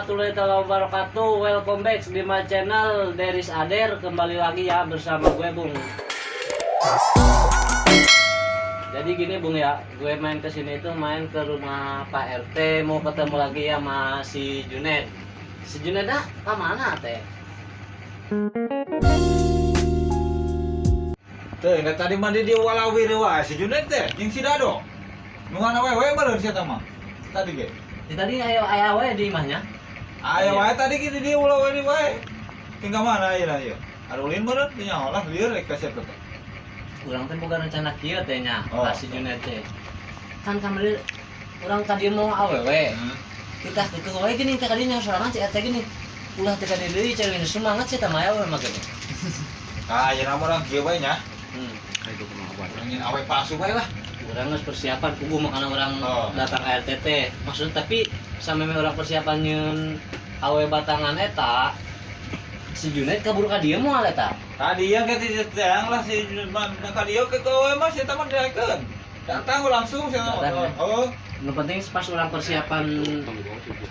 warahmatullahi wabarakatuh. Welcome back di my channel Deris Ader. Kembali lagi ya bersama gue, Bung. Jadi gini, Bung, ya, gue main ke sini itu main ke rumah Pak RT, mau ketemu lagi ya sama si Junet. Si Junet dah ke mana teh? Tuh, ingat tadi mandi di walawiri wae si Junet teh, jeung si Dado. Nu ngana wewe meureun sia mah. Tadi ge. Di tadi ayo aya we di imahnya. Aya wae tadi ge di walawiri wae. Tinggal mana ayeuna ieu? Arulin meureun teu nyaho lah lieur rek ka sia teh. Urang teh boga rencana kieu teh nya, Oh. ka si Junet teh. Kan kamari urang tadi mau awewe. Kita kekeh wae gini teh kadinya sorangan si RT gini. Ulah teh kadi deui cewek semangat sih teh mah we mah gini. Ah, ayeuna mah urang kieu bae nya. Urang nyin awe palsu bae lah. Urang geus persiapan puguh makana urang Oh. datang ke RT teh. Maksudnya tapi sameme urang persiapan nyeun awe batangan eta si Junet kabur ka dieu moal eta. Tadi yang ke teang lah si Junet mah ka dieu ke kowe mah si eta mah diakeun. Datang langsung si eta mah. Datang, ya? Oh. Nu penting pas urang persiapan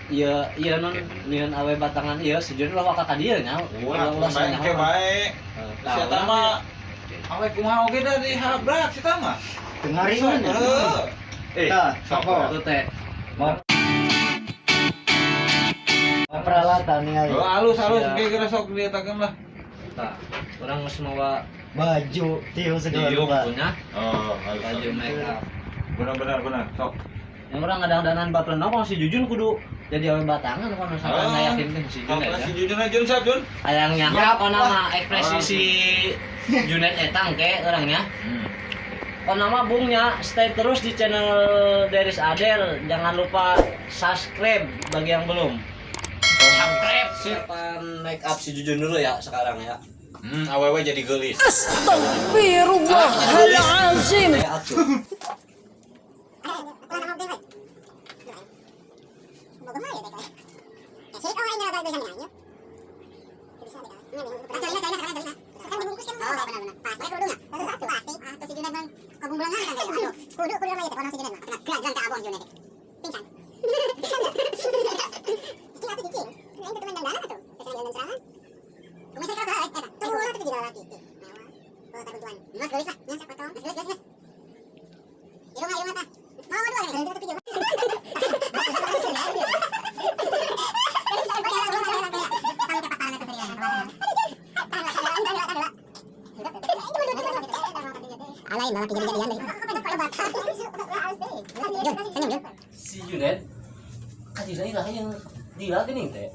ieu ieu non nyieun awe batangan ieu si Junet ulah waka ka dieu nya. Ulah Ulah bae ke bae. Si eta mah awe kumaha oge da dihabrak si eta mah. Dengarin ya. Heeh. Eh, Tah, sok sok. Itu teh. Mau peralatan nih Oh, halus halus Siap. kira-kira sok dietakeun lah. Tah, urang geus mawa Baju, tiung segala Tiung. rupa. punya Oh, halus. baju make up. Benar benar benar, sok. Yang orang ngadang-danan baturan nongkrong si Jujun kudu jadi awe batangan kalau misalkan Ah. ngayakinkeun si Sok Junet lah ya. si Jujun aja Jun siap Jun. Hayang nyaho Siap kana lah. mah ekspresi si Junet etang ke orangnya. Kana mah bungnya stay terus di channel Deris Ader. Jangan lupa subscribe bagi yang belum. Subscribe. Siapan make up si Jujun dulu ya sekarang ya. Awewe jadi geulis. Astagfirullahalazim. Make up tuh. Si Junet kadila ilah yang dila geuning teh.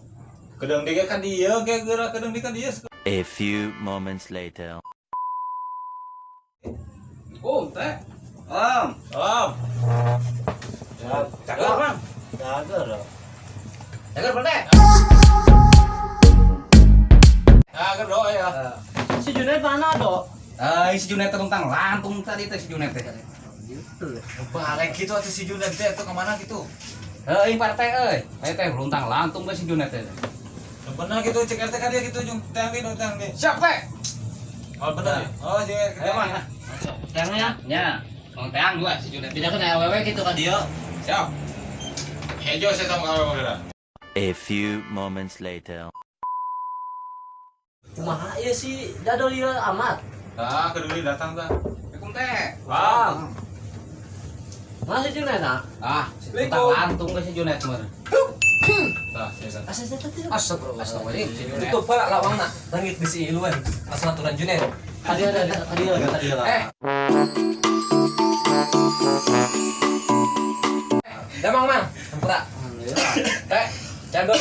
Kedeung dia kan dieu ke geura kedeung dia kan dieu. A few moments later. Oh, teh. Om, om. Cakep, Bang. Cager. Cager Pak Cakep do ya. Si Junet mana do? Eh, si Junet tentang lantung tadi teh si Junet teh. Balik gitu atuh si Junet teh atuh kemana gitu. Heuh, Pak RT euy. Teh teh luntang lantung teh si Junet teh. Bener gitu cek RT ka dia gitu jung teang di teang di. Siap teh. Oh bener. Oh si Ayo Mang. Teangnya Nya, Mang teang gua si Junet. Beda kan awewe gitu ka dieu. Siap. Hejo saya sama kamu geura. A few moments later. Kumaha ieu si Dado lieu amat. Ah, keduli datang tah. Assalamualaikum teh. Bang. Mana si Junet ah? Ah, luntang lantung teh si Junet mah. Tah, saya Asa saya teh. Astagfirullahaladzim, si Junet. Tutup pak lawangna, langit bisi iluan, langsung aturan Junet. Tadi ada tadi lagi tadi lah. Eh. Damang Mang, hampura. Teh, cendol.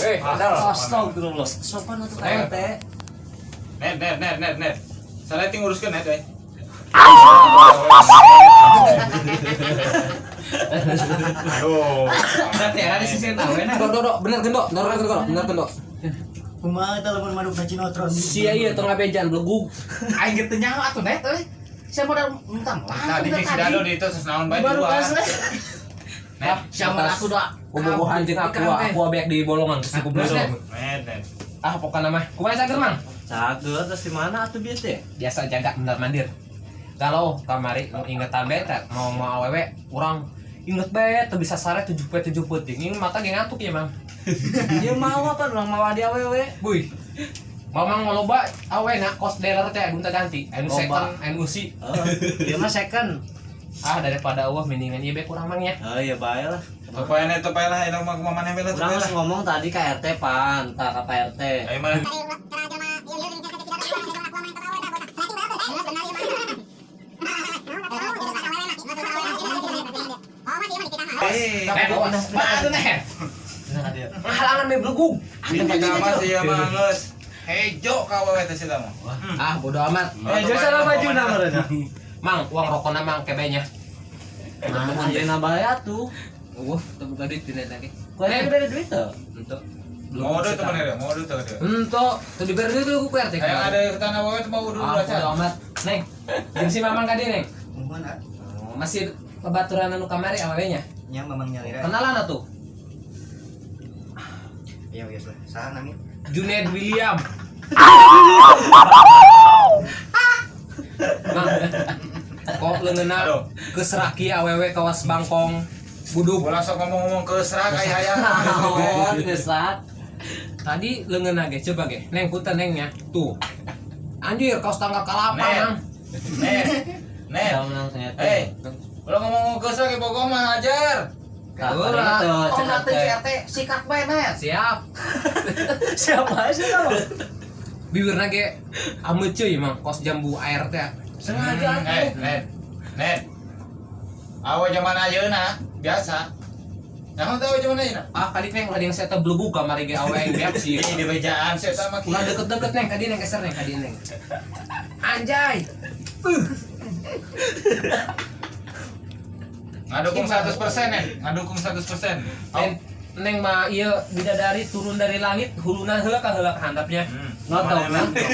Eh, andal. Astagfirullah. Sopan atuh Eh. teh. Net net net net net. Salah ting uruskeun net euy. Aduh. Berarti ada sisi awe na. Dok, dok, dok, bener gendok, bener gendok, bener gendok. Kumaha telepon manuk Cinotron. Sia iya tong ngabejan belegug. Aing ge teu nyaho atuh net euy. Saya modal mentang Tadi jeung si Dado di itu sesnaon bae Baru dua. asli. Net Siapa aku doa. Bobogohan jeung aku, aku beak di bolongan terus aku Terus, belum. Net net. Ah, pokoknya mah. Kumaha cager Mang? Cager terus di mana atuh bieu teh? Biasa jaga bener mandir. Kalau kamari nu ingetan bae teh mau mau awewe urang inget bae teu bisa sare 7 p 7 peuting. Ini mata ge ngantuk ya, Mang. Dia mau apa urang mawa dia awewe. Buy. Mamang loba awe na kos dealer teh gonta ganti. Anu second, anu usi. Heeh. Dia mah second. Ah daripada eueuh mendingan ieu be kurang mang nya. Oh iya bae lah. Topayan itu lah, enak mah kumaha maneh lah. Urang geus ngomong tadi ka RT pan, tah ka Pak RT. Ayo mana? Aduh neh. Halangan me belegug. Minta mah sih ya mah geus. Hejo ka awewe teh sih mah. Ah bodo amat. Eh salah baju na meureun. Mang, uang rokona mang kebenya. Nah, anjeunna bae atuh. Eueuh, teu boga duit dina lagi. Ku RT bere duit teu? Henteu. Mau duit teman ya, mau duit teu. Henteu, teu dibere duit ku RT. Kayak ada tanah awewe teh mau dulu Ah, aja. bodo amat. Neng, jeung si Mamang ka dieu, Neng. Mohon ah. Masih babaturan anu kamari awewenya. Nya Mamang nyalira. Kenalan atuh. Iya geus lah. Saha nami? Junaid William. Mang, kok leungeunna keseraki awewe kawas Bangkong buduk. Ulah sok ngomong-ngomong ke serak aya hayang. Oh, geus. Tadi leungeunna ge coba ge. Neng punten nengnya. Tuh. Anjir kaos tangga kalapa, Mang. Nen. Nen. Hei. Ulah ngomong ke serak bogoh mah ajar. Ulah. Oh, nanti RT sikat bae, Net. Siap. Siapa sih kamu? Bibirna ge ameuceuy Mang, kos jambu air teh. Sengaja atuh. Nen. Nen. Awe zaman ayeuna biasa. Naon teh awe zaman ayeuna? Ah, kali neng ulah yang saya teh belegug kamari ge awe yang beak sih. Ih, di bejaan saya sama Ulah deket-deket neng, kadi neng geser neng, kadi neng. Anjay. Ngadukung 100% neng, ngadukung 100%. Neng, neng mah ieu bidadari turun dari langit, huluna heula ka heula ka handapnya. Notok, notok.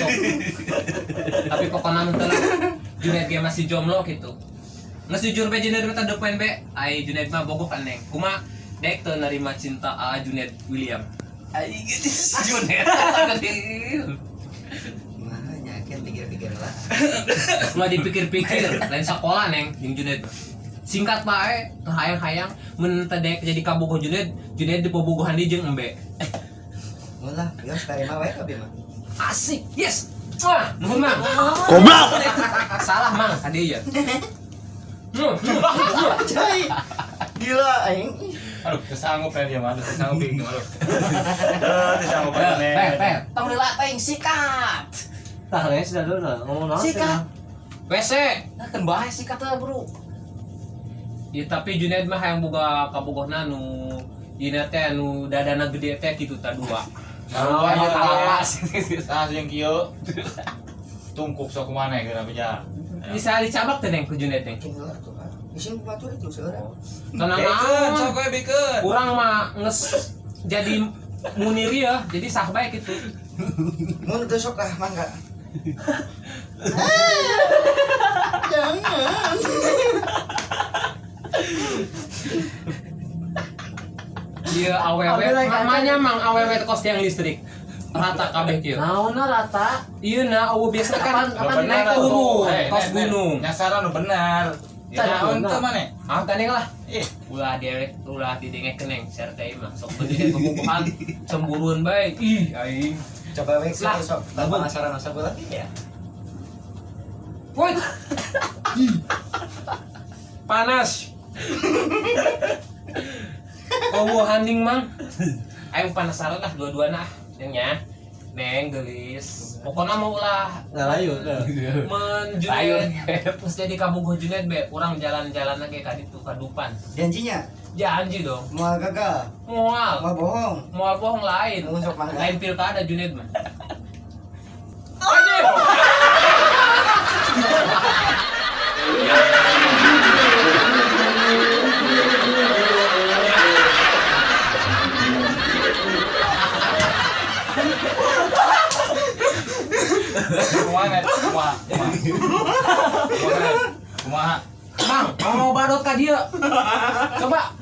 Tapi pokoknya mun teu lah Junaid ge masih jomblo gitu. Geus jujur be Junaid mah teu poin be, ai Junaid mah bogoh ka neng. Kumaha dek teu nerima cinta A Junaid William. Ai geus Junaid. Kumaha nyakin pikir-pikir lah. Ulah dipikir-pikir, lain sekolah neng jeung Junaid. Singkat bae, teu hayang-hayang mun teu dek jadi kabogoh Junaid, Junaid dipobogohan di jeung embe. Ulah, geus tarima wae kabeh mah. Asik, yes. Wah, nuhun Mang. Goblok. Salah Mang tadi ya. Coy. Gila aing. Aduh, kesanggup ya dia mah, kesanggup bingung aduh. Kesanggup nih. Per, Tong dilatih sikat. Tah lain sudah dulu ngomong naon. Sikat. WC. Nah, kan bae sikat teh, Bro. Ya tapi Junaid mah hayang boga kabogohna nu dina teh nu dadana gede teh kitu tah dua. Oh, lawas. Tah jeung kieu. Tungkuk sok kumaha geuna beja. Bisa dicabak teh neng ku Junaid neng. Isin batur itu seurang. Tenang Bikeun sok we bikeun. Urang mah geus jadi munir ya, jadi sah bae kitu. Mun teu sok ah mangga. Jangan. Iya awewe, mamanya mang awewe kos tiang listrik. Rata kabeh kieu. Naonna rata? Ieu na eueuh biasa kan naik turun kos gunung. Nyasaran nu benar. Naon teu maneh? Ah tanding lah. Ih, ulah dewek, ulah didengek neng sertai mah. Sok begitu kebukuhan cemburuan bae. Ih, aing. Coba we sok sok. Penasaran asa lagi ya. Woi. Panas. Oh, handing mang. Aing penasaran lah dua-duana ah, neng nya. Neng gelis. Pokoknya mau ulah Ngalayu teh. Men Junaid terus jadi kabogoh Junaid be, urang jalan-jalan lagi ka ditu ka Dupan. Janjinya Janji dong. moal gagal, Moal. moal bohong. Moal bohong lain. Mun sok mangga. Lain pilkada Junaid mah. Anjir. Kumaha net? Kumaha? Kumaha? Mang, mau badot ka dieu. Coba.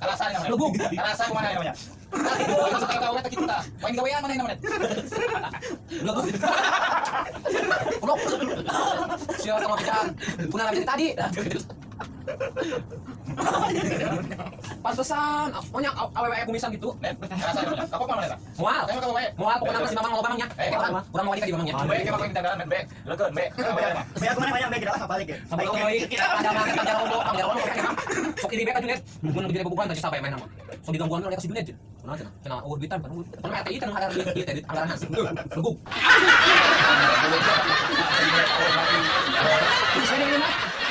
Alasan namanya. Lubuk. Alasan kumaha namanya? Masuk ka gawe teh kitu tah. Main gawean mana namanya? Lubuk. Goblok. Sia tong bejaan. Kuna dari tadi. Pantesan, oh nya awewe kumisan gitu. Nen, rasa kapok mana eta? Moal. Emang kapok wae. Moal pokoknya mah si Mamang loba mangnya. Eh, Urang urang mau ka di Mamangnya. Be, kayak pakai dandanan be. Lekeun be. Be aku mana banyak be kita lah balik ya. Sampai kamu deui. Ada mah kita rondo, pangjar rondo kayak mah. Sok iri be ka Junet. Mun Junet bobogohan tadi sampai main nama. Sok digangguan oleh ka si Junet. Kunaon cenah? Cenah eueuh duitan kan. Kan RTI teh nu ada duit ieu teh duit anggaran hansip. Legug. Terus ini mah.